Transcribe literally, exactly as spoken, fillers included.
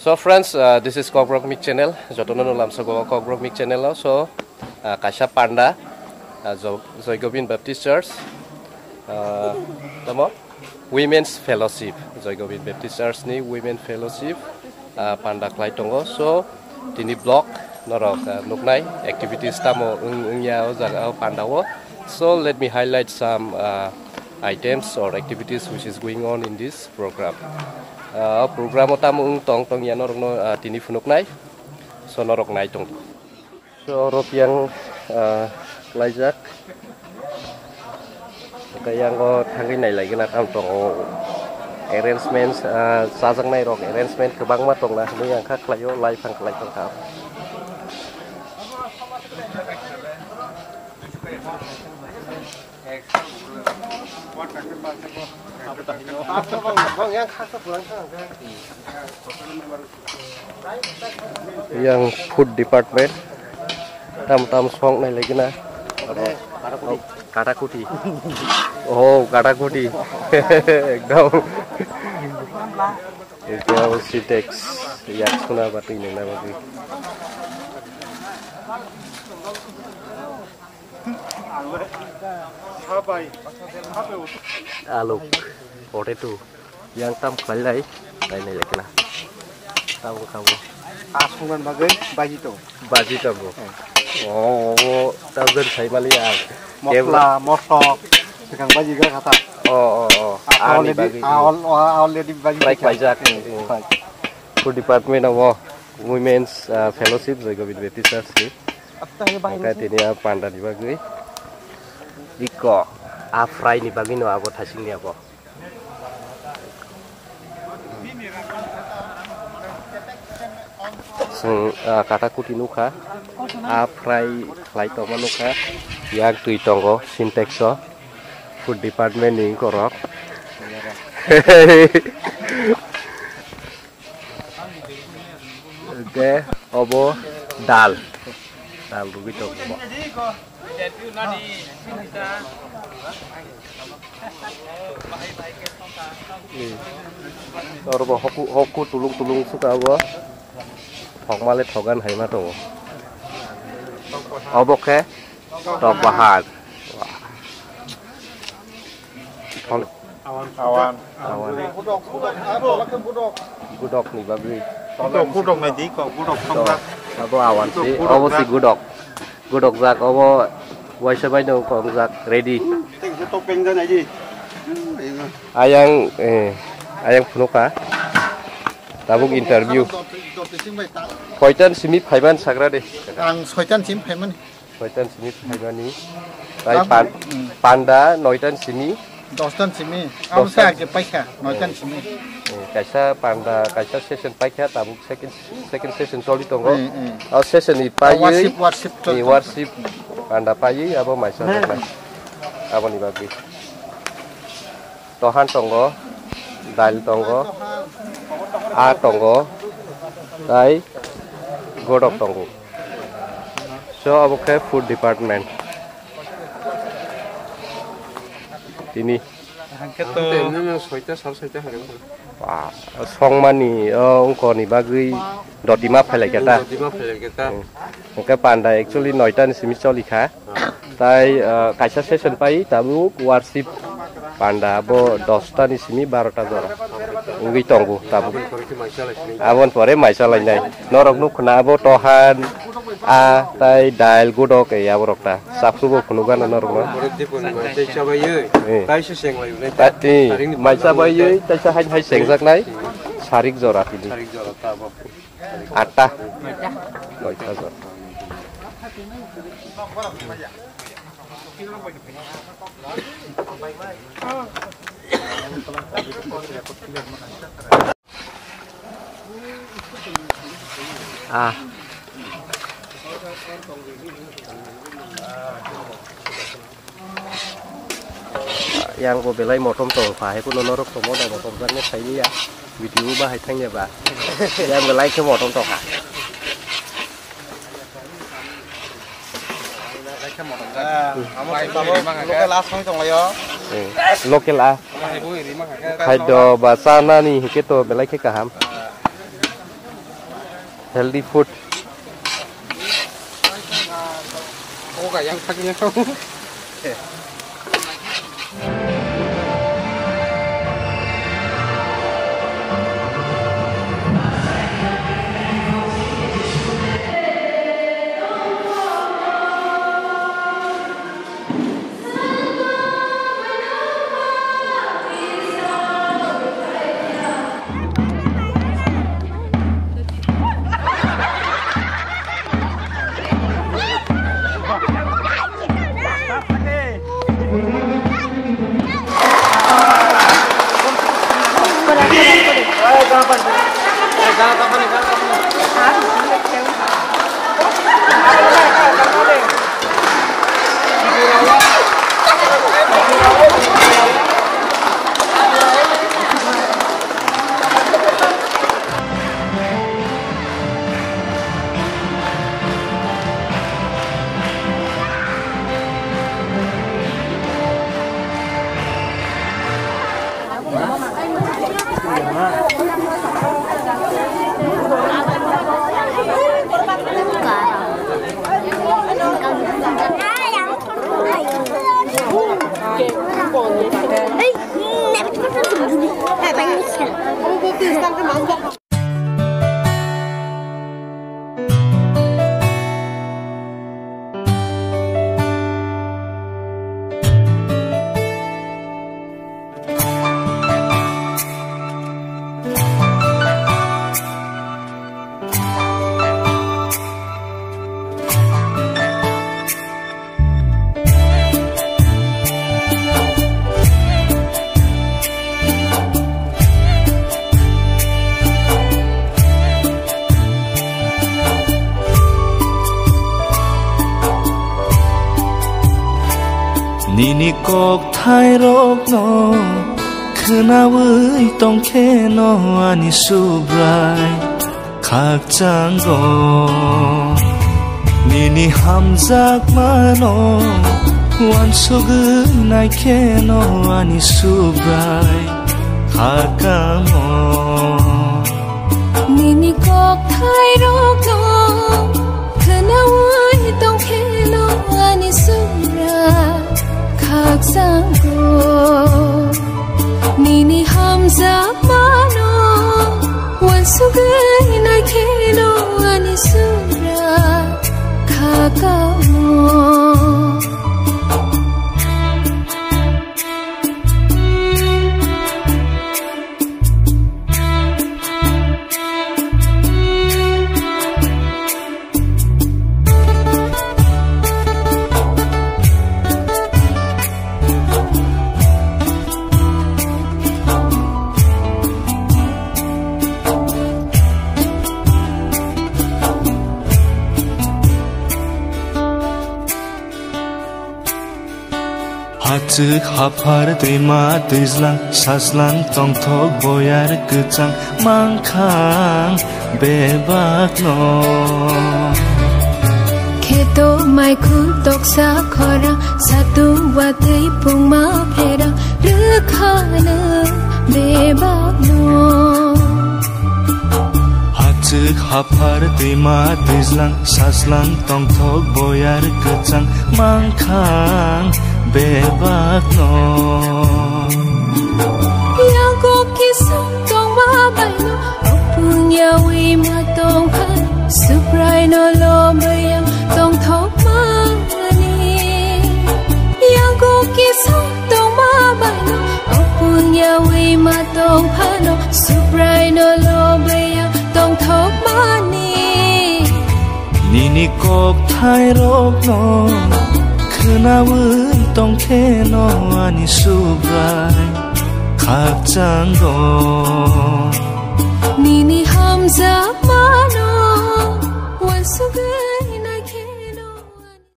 So friends, uh, this is Kokborok Mik channel. Jotono no lamsogo Kokborok Mik channel o. So, uh, kaisa panda, uh, Jo-, Joy Govind Baptist Church, uh, tamo Women's Fellowship, Joy Govind Baptist Church ni Women Fellowship, uh, panda khlai tongo. So, tini vlog norok, uh, nuknai activities tamo wng, wngya o jaga o panda o. So, let me highlight some, uh, items or activities which is going on in this program. Ah, o program o tamo wng tong tong ya norokno, ah, tini phunuknai, so norok nai tong. So oro yang, ah, klaijak. Hwnkhe yang o thangwi nai lai gana tam tongo. Arrangements, ah, chajaknai rok arrangement kwbangma tongna hwnwi ang kha khlaio, lai phang khlai tong kha. Yang food department tam tam song nai lagi na. Katakuti. Oh, katakuti. Ekdom. Ekdom Sintex. Yak suna bati nang na bati. Aluk, potato, yang tam khlailai, lainai lekla. Tamo kamo. Asungman bagwi baji to. Baji to bo. Oh, oh, tamo jor sai mali ang. Mosla, mosok, sekarang baji gak kata. Oh, oh, oh. Ani bagwi. Already baji. Try khlaijak. Food department abo Women's, uh, Fellowship, Joy Govind Baptist Church ni. Hwnkhe tini a panda ni bagwi iko a fry ni bagwi no abo thasing ni abo. Chwng, ah, katakuti nukha, a fry khlai tongma nukha, yak twi tongo Sintex o, food department ni korok. Hwnkhe obo dal. Dal rwgwi tongo. Oro bo hoku, hoku tulung tulung suka obo. Thokmale thogan hai ma tongo. Obo khe tok bahan. Awan. Awan. Awan. Gudok ni bagwi. Gudok, gudok nai di, kok gudok thongkha. Abo awan si, abo si gudok. Gudok jak, abo waisa bai no kong jak, ready. Ayang, eh, ayang phunukha. Tabuk interview. Koitan simi phaiban sagra de. Ang soitan simi phaimani. Soitan simi phaimani. Tai pan-, panda noitan simi. Dostan simi. Abo sa age paikha, noitan simi. Eh, kaisa panda, kaisa session paikha, tabuk second, second session choli tongo. Eh, eh. O session ni paiwi, worship, worship choli tongo. Worship panda paiwi, abo maisa jaknai. Aboni bagwi. Tohan tongo, dail tongo, a tongo, tai godok tongo. So, abo khe food department. Tini. Hangke to. Soita, sal soita hari. Ba, songmani, o, ungkoni bagwi dotima phailai khe ta. Dotima phailai khe ta. Hmm. Hingke panda actually noita ni simi choli kha. Tai, ah, kaisa session pai tabuk worship panda abo dosta ni simi barota jora wngwi tongo tabuk. Aboni pore maisa lainai. Norok nuk khna abo tohan, a, tai dail, godok, ei aborok ta. Chaphubo phunukgana norokno. Eh. Ta-, eh, maisa baiwi taisa hai hai chengjaknai. Sarik jora tini. Atta. Noita jora. Ah. Yang bo belai motom tong pha, hai kuno norok tongmo da motom jakno saini ya. Video ba hai thangya ba. Yang belai khe motom tong kha. Local a song tong layo. Eh, local a. Khaido ba chanani hike to belai khe kaham. Healthy food. Nini kokthairokno khwnawi tongkheno ani Subrai khakchango. Nini hamjakmano uansugwi naikheno ani Subrai khakamo. Nini kokthairokno khwnawi tongkheno ani Subrai khakchango. Nini hamjakmano uansugwi naikheno ani Subrai khakamo. Hachwk haphar twima twijlang sajlang tongthok boyar kwchang mangkhang bebakno. Kheto maikhun toksa khorang satung watwi pungma pherang rwkhano bebakno. Hachwk haphar twima twijlang sajlang tongthok boyar kwchang mangkhang bebakno. Yago kisung tongma baino opung yawi ma tongkha Subraino lobwi ang tongthok mani. Yago kisung tongma baino opung yawi ma tongphano Subraino lobwi ang tongthok mani. Nini kokthairokno khwnawi tongkheno ani Subrai khakchango. Nini hamjakmano uansugwi